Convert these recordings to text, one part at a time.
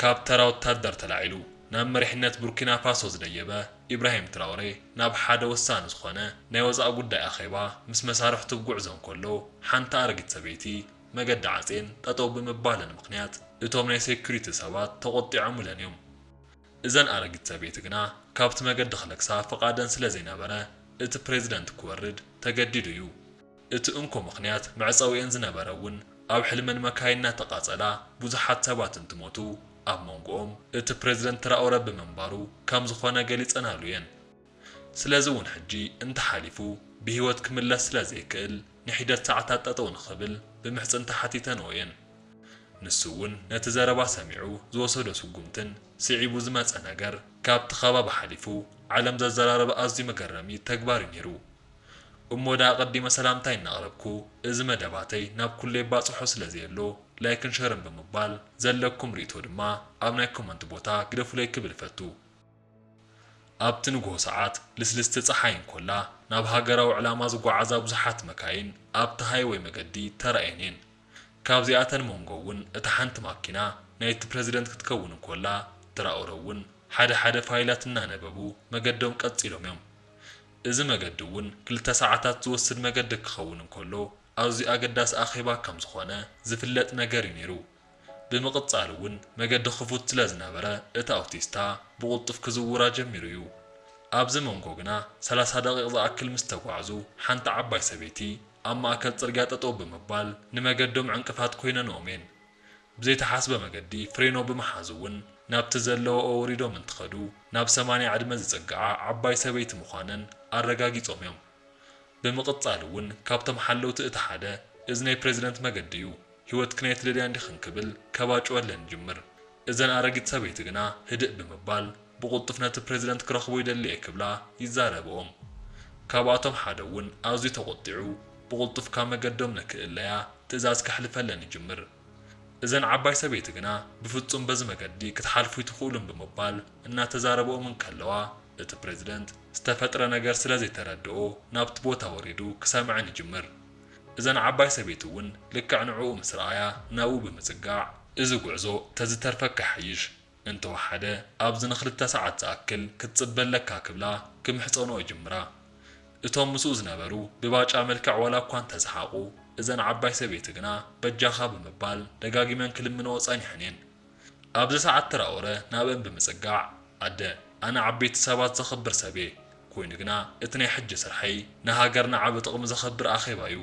ካብ ተራ ወታደር ተላዒሉ ናብ መሪሕነት ቡርኪና ፋሶ ዝደየበ ኢብራሂም ትራውሬ፣ ናብ ሓደ ወሳኒ ዝኾነ ናይ ወጻኢ ጉዳይ ኣኼባ ምስ መሳርሕቱ ክጉዕዞ እንከሎ፣ ሓንቲ ኣረጊት ሰበይቲ መገዲ ዓጽየን ጠጠው ብምባለን ምኽንያት፣ እቶም ናይ ሴኩሪቲ ሰባት ተቖጢዖምለን እዮም። እዘን ኣረጊት ሰበይቲ ግና ካብቲ መገዲ ክለግሳ ፍቓደን ስለ ዘይነበረ፣ እቲ ፕሬዝደንት ክወርድ ተገዲዱ እዩ። እቲ እንኮ ምኽንያት መዕጸዊኤን ዝነበረ እውን፣ ኣብ ሕልመን መካይን እናተቓጸላ ብዙሓት ሰባት እንትሞቱ፣ ኣብ መንጎኦም እቲ ፕሬዝደንት ትራኦረ ብምንባሩ ከም ዝኾነ ገሊጸናሉ እየን። ስለዚ እውን ሕጂ እንተሓሊፉ ብህይወት ክምለስ ስለ ዘይክእል፣ ንሒደት ሰዓታት ጠጠው ንኽብል ብምሕጽንታ ሓቲተንኦ እየን። ንሱ እውን ነቲ ዘረባ ሰሚዑ ዝወሰዶ ስጉምትን ስዒቡ ዝመጸ ነገር፣ ካብቲ ከባቢ ሓሊፉ ዓለም ዘዘራረበ ኣዝዩ መገረሚ ተግባር እዩ ነይሩ። እሞ ደኣ ኣቐዲመ ሰላምታይ እናቕረብኩ፣ እዚ መደባተይ ናብ ኩሉ የባጽሖ ስለ ዘየሎ፣ ላይክን ሸርን ብምባል ዘለኩም ርእይቶ ድማ ኣብ ናይ ኮመንት ቦታ ግደፉለይ ክብል እፈቱ። ኣብቲ ንግሆ ሰዓት ልስልስቲ ጸሓይ እንኮላ፣ ናብ ሃገራዊ ዕላማ ዝጓዓዛ ብዙሓት መካይን ኣብቲ ሃይወይ መገዲ ተራእየን እየን። ካብዚኣተን መንጎ እውን እታ ሓንቲ ማኪና ናይቲ ፕረዚደንት ክትከውን እንኮላ፣ ትራኦረ እውን ሓደ ሓደ ፋይላት እናነበቡ መገዶም ቀጺሎም እዮም። እዚ መገዲ እውን ክልተ ሰዓታት ዝወስድ መገዲ ክኸውን እንከሎ፣ ኣዝዩ ኣገዳሲ ኣኼባ ከም ዝኾነ ዝፍለጥ ነገር እዩ ነይሩ። ብምቕጻል እውን መገዲ ክፉት ስለ ዝነበረ፣ እቲ ኣውቲስታ ብቕልጡፍ ክዝውራ ጀሚሩ እዩ። ኣብዚ መንጎ ግና ሰላሳ ደቂቕ ዝኣክል ምስ ተጓዕዙ፣ ሓንቲ ዓባይ ሰበይቲ ኣብ ማእከል ጽርግያ ጠጠው ብምባል ንመገዶም ዕንቅፋት ኮይነንኦም እየን። ብዘይተሓስበ መገዲ ፍሬኖ ብምሓዝ እውን ናብቲ ዘለውኦ ወሪዶም እንትኸዱ፣ ናብ ሰማንያ ዕድመ ዝጽግዓ ዓባይ ሰበይቲ ምዃነን ኣረጋጊጾም እዮም። ብምቕጻል እውን ካብቶም ሓለውቲ እቲ ሓደ፣ "እዚ ናይ ፕረዚደንት መገዲ እዩ፣ ህይወትክን ኣይትደልያን ዲኽን?" ክብል ከባጭወለን ይጅምር። እዘን ኣረጊት ሰበይቲ ግና ህድእ ብምባል፣ ብቕልጡፍ ነቲ ፕረዚደንት ክረኽቦ ይደሊ እየ ክብላ ይዛረብኦም። ካብኣቶም ሓደ እውን ኣዝዩ ተቖጢዑ፣ ብቕልጡፍ ካብ መገዶም ንክእለያ ትእዛዝ ከሕልፈለን ይጅምር። እዘን ዓባይ ሰበይቲ ግና ብፍጹም በዚ መገዲ ክትሓልፉ ኣይትኽእሉን ብምባል እናተዛረብኦም እንከለዋ፣ እቲ ፕረዚደንት ዝተፈጥረ ነገር ስለ ዘይተረድኦ ናብቲ ቦታ ወሪዱ ክሰምዐን ይጅምር። እዘን ዓባይ ሰበይቲ እውን ልክዕ ንዕኡ ምስ ረኣያ ናብኡ ብምጽጋዕ፣ "እዚ ጉዕዞ ተዝተርፈካ ይሓይሽ፣ እንተወሓደ ኣብዚ ንኽልተ ሰዓት ዝኣክል ክትጽበ ኣለካ" ክብላ ክምሕጸንኦ ይጅምራ። እቶም ምስኡ ዝነበሩ ብባጫ መልክዕ ዋላ እኳ እንተሰሓቑ፣ እዘን ዓባይ ሰበይቲ ግና በጃኻ ብምባል ደጋጊመን ክልምንኦ ጸኒሐን እየን። ኣብዚ ሰዓት ትራኦረ ናብአን ብምጽጋዕ፣ "ኣደ፣ ኣነ ዓበይቲ ሰባት ዘኽብር ሰብ እየ፣ ኮይኑ ግና እቲ ናይ ሕጂ ስርሐይ ንሃገርና ዓቢ ጥቕሚ ዘኽብር ኣኼባ እዩ።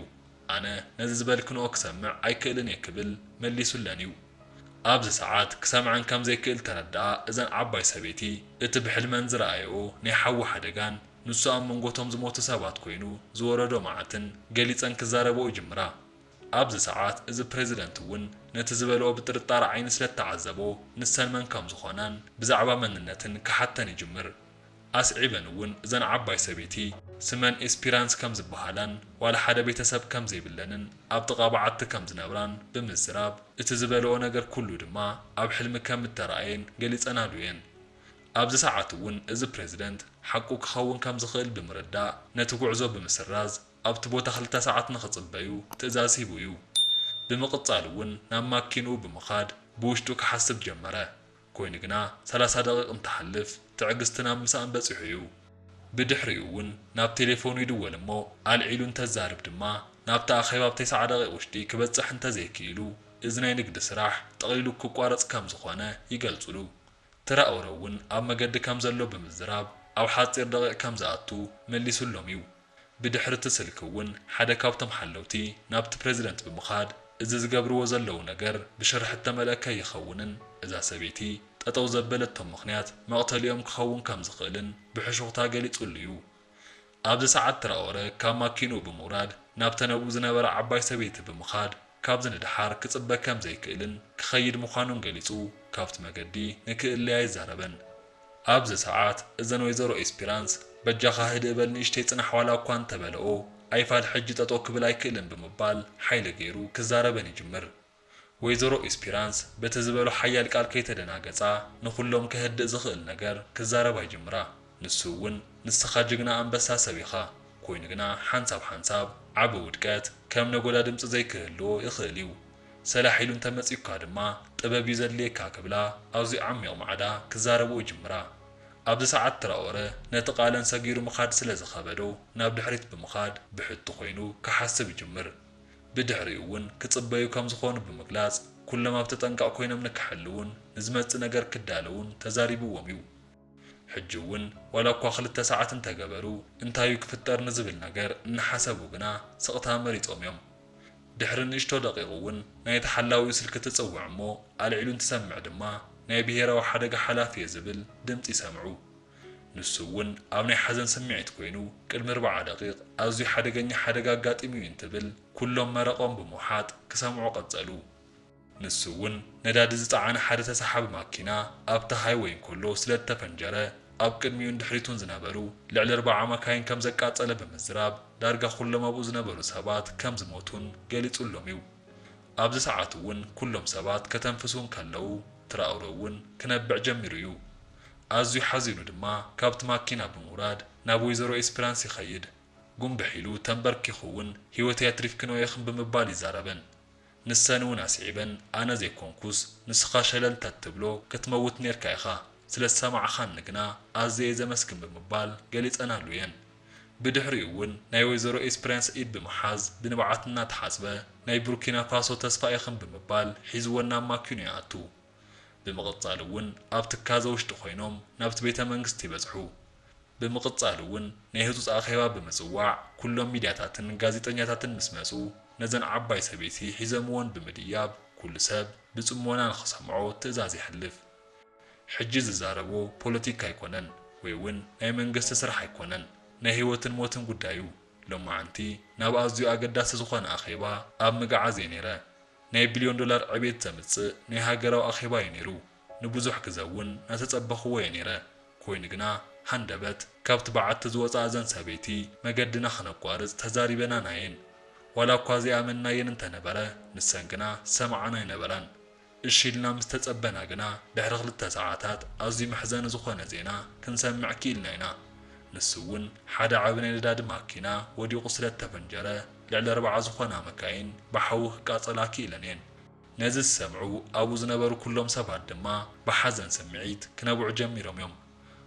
ኣነ ነዚ ዝበልክንኦ ክሰምዕ ኣይክእልን እየ" ክብል መሊሱለን እዩ። ኣብዚ ሰዓት ክሰምዐን ከም ዘይክእል ተረድኣ። እዘን ዓባይ ሰበይቲ እቲ ብሕልመን ዝረኣየኦ ናይ ሓዊ ሓደጋን ንሱ ኣብ መንጎቶም ዝሞቱ ሰባት ኮይኑ ዝወረዶ መዓትን ገሊጸን ክዛረብኦ ይጅምራ። ኣብዚ ሰዓት እዚ ፕረዚደንት እውን ነቲ ዝበልኦ ብጥርጣረ ዓይኒ ስለ እተዓዘቦ፣ ንሰን መን ከም ዝኾናን ብዛዕባ መንነትን ክሓተን ይጅምር። ኣስዒበን እውን እዘን ዓባይ ሰበይቲ ስመን ኤስፒራንስ ከም ዝበሃላን ዋላ ሓደ ቤተሰብ ከም ዘይብለንን ኣብ ጥቓ በዓቲ ከም ዝነብራን ብምዝራብ፣ እቲ ዝበልኦ ነገር ኩሉ ድማ ኣብ ሕልሚ ከም እተራእየን ገሊጸናሉ እየን። ኣብዚ ሰዓት እውን እዚ ፕረዚደንት ሓቁ ክኸውን ከም ዝኽእል ብምርዳእ፣ ነቲ ጉዕዞ ብምስራዝ ኣብቲ ቦታ ክልተ ሰዓት ንኽጽበዩ ትእዛዝ ሂቡ እዩ። ብምቕጻል እውን ናብ ማኪንኡ ብምኻድ ብውሽጡ ክሓስብ ጀመረ። ኮይኑ ግና ሰላሳ ደቂቕ እንትሓልፍ ትዕግስቲ ናብ ምስኣን በጺሑ እዩ። ብድሕሪኡ እውን ናብ ቴሌፎኑ ይድወል እሞ ኣልዒሉ እንተዛርብ ድማ ናብቲ ኣኼባ ኣብ ተስዓ ደቂቕ ውሽጢ ክበጽሕ እንተዘይክኢሉ እዚ ናይ ንግዲ ስራሕ ጠቕሊሉ ክቋረጽ ከም ዝኾነ ይገልጹሉ። ትራኦረ እውን ኣብ መገዲ ከም ዘሎ ብምዝራብ ኣብ ሓጺር ደቂቕ ከም ዝኣቱ መሊሱሎም እዩ። ብድሕሪ እቲ ስልኪ እውን ሓደ ካብቶም ሓለውቲ ናብቲ ፕረዚደንት ብምኻድ፣ "እዚ ዝገብርዎ ዘለዉ ነገር ብሽርሒ እተመልአ ከይኸውንን እዛ ሰበይቲ ጠጠው ዘበለቶም ምኽንያት መቕተሊኦም ክኸውን ከም ዝኽእልን ብሕሹኽታ ገሊጹሉ እዩ።" ኣብዚ ሰዓት ትራኦረ ካብ ማኪንኡ ብምውራድ ናብተን ኣብኡ ዝነበራ ዓባይ ሰበይቲ ብምኻድ፣ ካብዚ ንደሓር ክጽበ ከም ዘይክእልን ክኸይድ ምዃኑን ገሊጹ ካብቲ መገዲ ንክእለያ ኣይዛረበን። ኣብዚ ሰዓት እዘን ወይዘሮ ኤስፒራንስ፣ "በጃኻ ህድእ በል፣ ንእሽተይ ጽናሕ፣ ዋላ እኳ እንተበለኦ ኣይፋል ሕጂ ጠጠው ክብል ኣይክእልን" ብምባል ሓይሊ ገይሩ ክዛረበን ይጅምር። ወይዘሮ ኤስፒራንስ በቲ ዝበሎ ሓያል ቃል ከይተደናገጻ፣ ንኹሎም ከህድእ ዝኽእል ነገር ክዛረባ ይጅምራ። ንሱ እውን፣ "ንስኻ ጅግና ኣንበሳ ሰብ ኢኻ፣ ኮይኑ ግና ሓንሳብ ሓንሳብ ዓቢ ውድቀት ከም ነጎዳ ድምጺ ዘይክህልዎ ይኽእል እዩ። ሰላሕ ኢሉ እንተመጺኡካ ድማ ጥበብ እዩ ዘድልየካ ክብላ ኣብዚ ዓሚቕ ማዕዳ ክዛረብኦ ይጅምራ። ኣብዚ ሰዓት ትራኦረ ነቲ ቃለን ሰጊሩ ምኻድ ስለ ዝኸበዶ ናብ ድሕሪት ብምኻድ ብሕቱ ኮይኑ ክሓስብ ይጅምር። ብድሕሪኡ እውን ክጽበዩ ከም ዝኾኑ ብምግላጽ ኩሎም ኣብ ተጠንቀቕ ኮይኖም ንክሕልውን ንዝመጽእ ነገር ክዳለውን ተዛሪብዎም እዩ። ሕጂ እውን ዋላ እኳ ክልተ ሰዓት እንተገበሩ እንታይ እዩ ክፍጠር ንዝብል ነገር እናሓሰቡ ግና ስቕታ መሪጾም እዮም። ድሕሪ ንእሽቶ ደቂቕ እውን ናይ ተሓላዊኡ ስልኪ ትጽውዕ እሞ ኣልዒሉ እንትሰምዕ ድማ ናይ ብሄራዊ ሓደጋ ሓላፊ እየ ዝብል ድምጺ ይሰምዑ። ንሱ እውን ኣብ ናይ ሓዘን ስምዒት ኮይኑ ቅድሚ ኣርብዓ ደቂቕ ኣዝዩ ሓደገኛ ሓደጋ ኣጋጢሙ እዩ እንትብል ኩሎም መረቖም ብምውሓጥ ክሰምዑ ቀጸሉ። ንሱ እውን ነዳዲ ዝጸዓነ ሓደ ተሰሓቢ ማኪና ኣብቲ ሃይወይ እንከሎ ስለ እተፈንጀረ ኣብ ቅድሚኡን ድሕሪቱን ዝነበሩ ልዕሊ ኣርብዓ መካይን ከም ዘቃጸለ ብምዝራብ ዳርጋ ኩሎም ኣብኡ ዝነበሩ ሰባት ከም ዝሞቱን ገሊጹሎም እዩ። ኣብዚ ሰዓት እውን ኩሎም ሰባት ከተንፍሱ እንከለዉ ትራኦረ እውን ክነብዕ ጀሚሩ እዩ። ኣዝዩ ሓዚኑ ድማ ካብቲ ማኪና ብምውራድ ናብ ወይዘሮ ኤስፕራንስ ይኸይድ። ጉንብሕ ኢሉ ተንበርኪኹ እውን ህይወተይ ኣትሪፍክንኦ ኢኽን ብምባል ይዛረበን። ንሰን እውን ኣስዒበን ኣነ ዘይኮንኩስ ንስኻ ሸለል ተትብሎ ክትመውት ኔርካ ኢኻ፣ ስለ ዝሰማዕኻኒ ግና ኣዝየ እየ ዘመስግን ብምባል ገሊጸናሉ እየን። ብድሕሪኡ እውን ናይ ወይዘሮ ኤስፕራንስ ኢድ ብምሓዝ ብንብዓት እናተሓጽበ ናይ ቡርኪና ፋሶ ተስፋ ኢኽን ብምባል ሒዝወን ናብ ማኪኑ ይኣቱ። ብምቕጻል እውን ኣብ ትካዘ ውሽጢ ኮይኖም ናብቲ ቤተ መንግስቲ ይበጽሑ። ብምቕጻል እውን ናይ ህጹጽ ኣኼባ ብምጽዋዕ ኩሎም ሚድያታትን ጋዜጠኛታትን ምስ መጹ ነዘን ዓባይ ሰበይቲ ሒዘምወን ብምድያብ ኩሉ ሰብ ብጽሞና ንኽሰምዖ ትእዛዝ የሕልፍ። ሕጂ ዝዛረቦ ፖለቲካ ኣይኮነን ወይ እውን ናይ መንግስቲ ስራሕ ኣይኮነን፣ ናይ ህይወትን ሞትን ጉዳይ እዩ። ሎማዓንቲ ናብ ኣዝዩ ኣገዳሲ ዝኾነ ኣኼባ ኣብ ምግዓዝ እየ ነይረ። ናይ ቢልዮን ዶላር ዕቤት ዘምጽእ ናይ ሃገራዊ ኣኼባ እዩ ነይሩ። ንብዙሕ ግዘ እውን ናተጸበኽዎ እየ ነይረ። ኮይኑ ግና ሃንደበት ካብቲ በዓቲ ዝወጻ እዘን ሰበይቲ መገድና ክነቋርጽ ተዛሪበናና እየን። ዋላ እኳ ዘይኣመንናየን እንተነበረ ንሰን ግና ዝሰምዓና ኣይነበራን። እሺ ኢልና ምስ ተጸበና ግና ድሕሪ ክልተ ሰዓታት ኣዝዩ መሕዘኒ ዝኾነ ዜና ክንሰምዕ ክኢልና ኢና። ንሱ እውን ሓደ ዓቢ ናይ ነዳዲ ማኪና ወዲቑ ስለ እተፈንጀረ ልዕሊ ኣርብዓ ዝኾና መካይን ብሓዊ ክቃጸላ ክኢለን እየን። ነዚ ዝሰምዑ ኣብኡ ዝነበሩ ኩሎም ሰባት ድማ ብሓዘን ስምዒት ክነብዑ ጀሚሮም እዮም።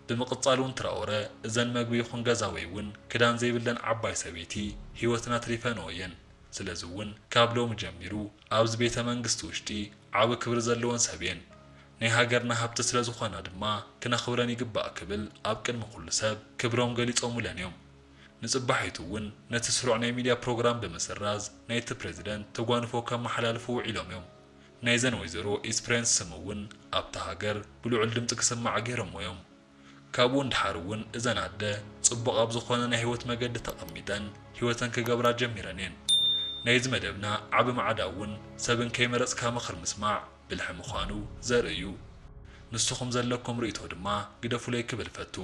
ብምቕጻል እውን ትራኦረ እዘን መግቢ ይኹን ገዛ ወይ እውን ክዳን ዘይብለን ዓባይ ሰበይቲ ህይወትና ኣትሪፈንኦ እየን። ስለዚ እውን ካብ ሎሚ ጀሚሩ ኣብዚ ቤተ መንግስቲ ውሽጢ ዓቢ ክብሪ ዘለወን ሰብ እየን። ናይ ሃገርና ሃብቲ ስለ ዝኾና ድማ ክነኽብረን ይግባእ ክብል ኣብ ቅድሚ ኩሉ ሰብ ክብሮም ገሊጾሙለን እዮም። ንጽባሒቱ እውን ነቲ ስሩዕ ናይ ሚድያ ፕሮግራም ብምስራዝ ናይቲ ፕሬዝደንት ተጓንፎ ከመሓላልፉ ውዒሎም እዮም። ናይዘን ወይዘሮ ኤስፕሬንስ ስም እውን ኣብታ ሃገር ብልዑል ድምጺ ክስማዕ ገይሮሞ እዮም። ካብኡ ንድሓር እውን እዘን ኣደ ጽቡቕ ኣብ ዝኾነ ናይ ህይወት መገዲ ተቐሚጠን ህይወተን ክገብራ ጀሚረን እየን። ናይዚ መደብና ዓቢ ማዕዳ እውን ሰብ እንከይመረጽካ ምኽሪ ምስማዕ ብልሒ ምዃኑ ዘርኢ እዩ። ንስኹም ዘለኩም ርእይቶ ድማ ግደፉለይ ክብል እፈቱ።